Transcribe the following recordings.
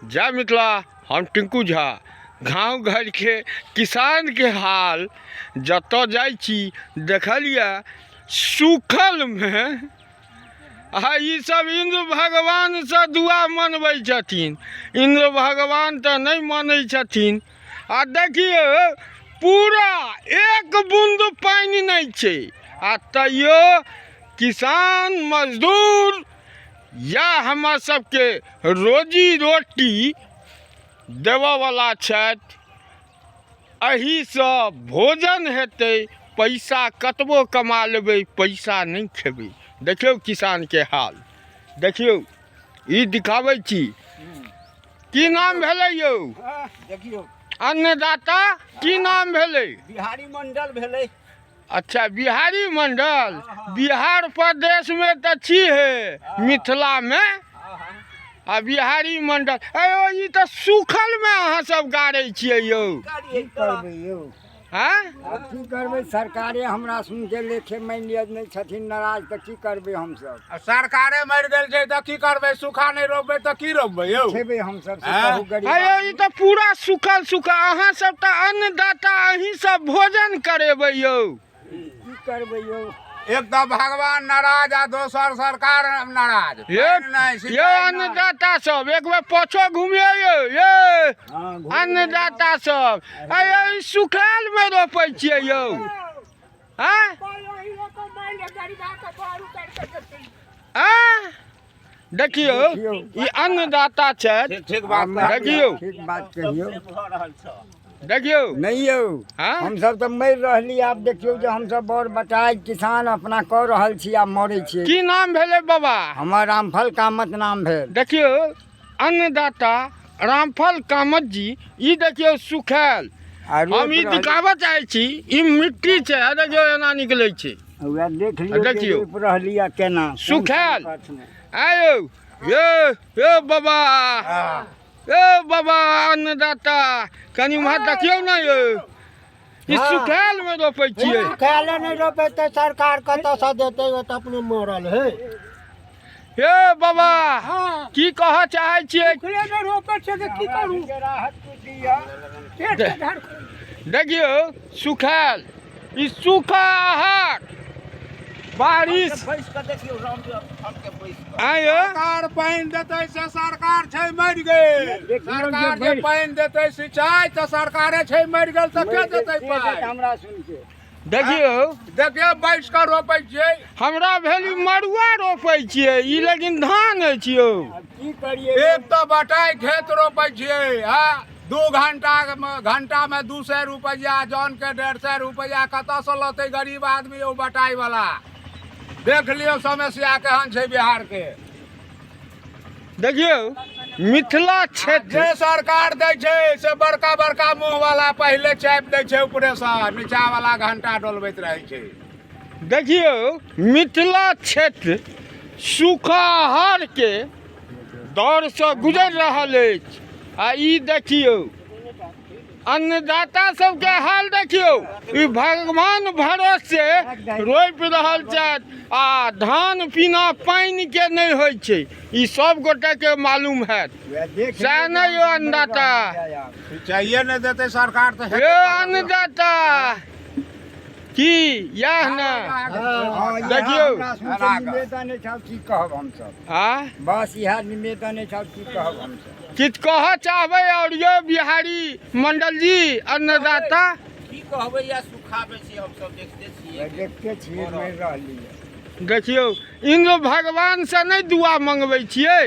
जय मिथिला। हम टिंकू झा। गाँव घरके किसानके हाल जतऽ जाइ छी देखलियै सूखलमे आ ईसभ इन्द्र भगवानसँ दुआ मनबै छथिन। इन्द्र भगवान तऽ नहि मानै छथिन। आ देखियौ पूरा एक बून्द पानि नहि छै आ तैयो किसान मजदूर या हमर सबके रोजी रोटी देबऽवला छथि। एहिसँ भोजन हेतै, पैसा कतबो कमा लेबै पैसा नहि खेबै। देखियौ किसानके हाल देखियौ, ई दिखाबै छी। की नाम भेलै यौ? देखियौ अन्नदाता, की नाम भेलै? बिहारी मंडल भेलै। अच्छा, बिहारी मंडल। बिहार प्रदेशमे तऽ छी हे, मिथिलामे आ बिहारी मंडल। अयो, ई तऽ सूखलमे अहाँ सब गाड़ै छियै यौ। की करबै यौ? आँय, आब की करबै? सरकारे हमरा सुनके लेखे मानि लिअ नहि छथिन नाराज, तऽ की करबै हमसभ? आ सरकारे मरि गेल छै तऽ की करबै? सूखा नहि रोपबै तऽ की रोपबै यौ? खेबै हमसभ से आँय? कहू गरीब अयो, आदमी। ई तऽ पूरा सूखल सूखल। अहाँ सब तऽ अन्नदाता, अहीं सब भोजन करेबै यौ। की करबै यौ? एक तऽ भगवान नाराज आ दोसर सरकार नाराज। ये पानि नहि, ये सिंचाई नहि। अन्नदाता सब एक बेर पाछो घुमियो यौ। ये हँ, घुमि अन्नदाता सब, अयो, ई सुखायल मे रोपै छियै यौ। आँय आँय, देखियौ देखियौ। ई अन्नदाता छथि। ठीक ठीक बात। हँ, देखियौ। ठीक बात कहियौ। भऽ रहल छौ। देखियौ। नहि यौ। हँ? हमसभ तऽ मरि रहली। आब देखियौ जे हमसभ बड़ बटाइ किसान अपना कऽ रहल छी, आब मरै छियै। की नाम भेलै बाबा? हमर रामफल कामत नाम भेल। देखियौ अन्नदाता रामफल कामत जी, ई देखियौ सुखायल। आ हम रोपि ई रहल। दिखाबऽ चाहै छी, ई मिट्टी छै आ देखियौ एना निकलै छै। उएह देख लियौ जे देखियौ। रोपि रहली आ केना कोन सुखायल। संकटमे। आयौ ये, ये बाबा, ए बाबा अन्नदाता, कनि उम्हर देखियौ ने यौ, ई सुखायल मे रोपै छियै। सुखायले नहि रोपेतै, सरकार कतऽसँ देतै? ओ तऽ अपने मरल है। हे बाबा, की कहऽ चाहै छियै? सुखले रोपै छै तऽ की करू? राहत कुछ दिअ। पेटके धर। देखियौ सुखायल, ई सूखा आहार बारिश बैस कऽ देखियौ राम के बैस कऽ। आँय यौ। सरकार पानि देतै से सरकार छै मरि गेल। देखियौ जे सरकार जे पानि देतै सिंचाई तऽ सरकारे छै मरि गेल, तऽ के देतै पानि? हमरा सुनके देखियौ। देखियौ, बैस कऽ रोपै छियै। हमरा भेल ई मड़ुआ रोपै छियै ई, लेकिन धान अछि यौ। आब की करियै? एक तऽ बटाइ खेत रोपै छियै, आ 2 घंटा घंटामे 200 रुपैआ, जनके 150 रुपैआ। कतऽसँ लतै गरीब आदमी यौ बटाइ वाला? देख लियौ समस्या केहन छै बिहारके। देखियौ मिथिला क्षेत्र जे सरकार दै छै से बड़का बड़का मुँह वाला पहिले चापि दै छै ऊपरेसँ, नीचा वाला घंटा डोलबैत रहै छै। देखियौ मिथिला क्षेत्र सूखाहारके दौरसँ गुजरि रहल अछि आ ई देखियौ अन्नदाता सबके हाल। देखियौ, ई भगवान भरोसे रोपि रहल छथि आ धान बिना पानिके नहि होइ छै, ई सब गोटेके मालूम हैत। उएह देख सएह लियौ ने जे यौ हमसभ मरि अन्नदाता? रहलियै आब। सिंचाइए नहि देतै सरकार तऽ यौ हेतै कतऽसँ? अन्नदाता, की इएह ने? हँ, इएह देखियौ। हमरा सुनके निवेदन अछि, आब की कहब हमसभ? आ बस इएह निवेदन अछि, आब की कहब हमसभ? किछु कहऽ चाहबै आओर यौ बिहारी मंडल जी अन्नदाता? की कहबै, या सुखाबै छी हमसभ, देखते छियै। देखते छियै, मरि रहलियै। देखियौ, इन्द्र भगवानसँ नहि दुआ मंगबै छियै?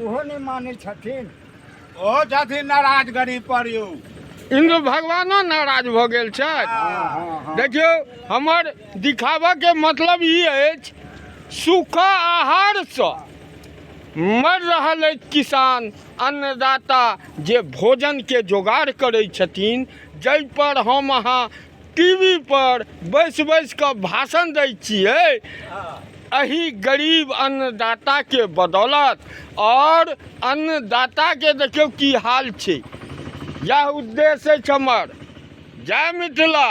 ओहो नहि मानै छथिन। ओहो छथिन नाराज गरीब पर यौ। इन्द्र भगवानो नाराज भऽ गेल छथि। हँ हँ हँ देखियौ, हमर दिखाबऽके मतलब ई अछि, सूखा आहारसँ मरि रहल अछि किसान अन्नदाता, जे भोजनके जोगाड़ करै छथिन, जाहिपर हम अहाँ टी वी पर बैस बैस कऽ भाषण दै छियै, एहि गरीब अन्नदाताके बदौलत। आओर अन्नदाताके देखियौ की हाल छै। इएह उद्देश्य अछि हमर। जय मिथिला।